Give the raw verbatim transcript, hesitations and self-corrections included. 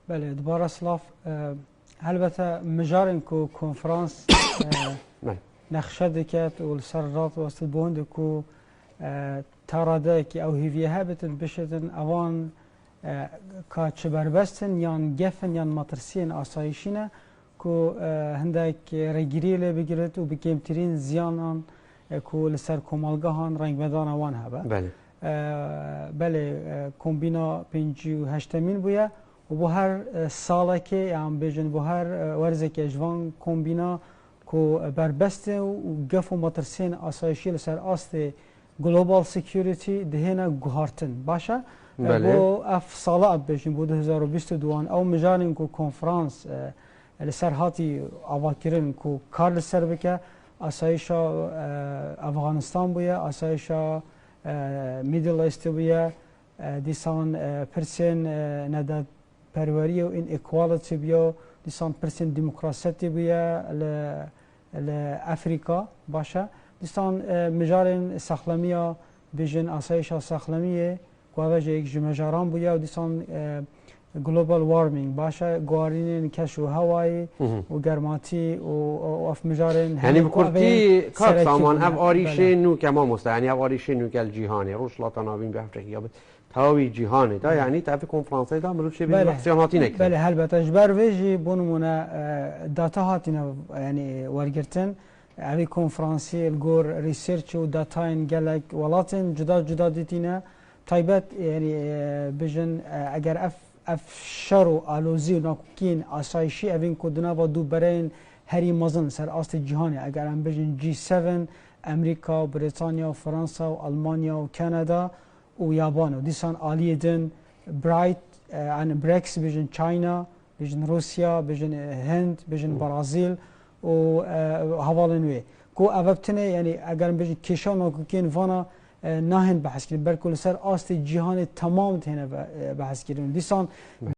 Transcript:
Belê, dubare silav. E, helbete mijarên ku konferans, e, Belê. nexşe diket û li ser rad westit bo hindê ku, e, ta radeyekî ew hêviye hebitin, bişêtin, ewan, e, ka çi berbestin yan gefin yan metirsiyên asayişî ne ku, e, hindek rêgiriyê lê bigirit û bi kêmtirîn ziyanan, e, ku li ser komelgehan rengvedana wan hebe. Belê. E, belê, e, kombîna pêncî û heştemîn bûye û bo her, e, salekê, yan bêjin bo her, e, werzekê ji van kombîna ku berbest e û gef û metirsiyên asayişî li ser astê global security dihêne guhartin. Baş e? E, Belê. Bo ev sala, em bêjin bo du hezar û bîst û duan, ew mijarên ku konferans, e, li ser hatî avakirin ku kar li ser bike, asayişa, e, Afganistan bûye, asayişa, e, Middle East bûye, e, dîsan, e, pirsên, e, nedadperweriyê û inequality bûye, dîsan pirsên demokrasetî bûye li, li Afrîka, baş e. Dîsan, e, mijarên saxlemiya, bêjin asayişa saxlemiyê, ku ev jî yek ji mijaran bûye û dîsan, e, global warming, baş e, guharînên keş û hewayî Hı hı. û germatî û, û ev mijarên Yanî hene bi ku ev ê kurtî kak serekî saman bûne. ev arîşê Belê. nû ke mamoste, yanî ev arîşê nû ke li cîhanê, Rojhilata Navîn bi Efrîkya bi tawî cîhanê de, yanî tevî konferansê de mirov şê bê Belê. reaksiyon hatî nekirin. Belê, helbete. Ji ber vê jî bo nimûne, e, data hatine, yanî, wergirtin. Evî konferansî li gor research û datayên gelek welatên cuda cuda dîtîne. Taybet, yanî, e, bijin, e, eger ev, ev şer û alozî û nakokiyên asayişî evîn ku di nava du bereyên herî mezin ser astê cîhanê, eger em bijin G seven, Amerîka û Brîtanya û Fransa û Almanya û Kanada û Yaban û dîsan aliyê din bright, e, yani brics bijin China, bijin Rûsya, bijin, e, Hind, bijin Brazîl û, e, hevalên wê. Ku ev bi tinê, yani eger bijin kêşa nakokiyên vana, e, nahên behs kirin, belku li ser astê cîhanê temam têne be-, e, behs kirin. Dîsan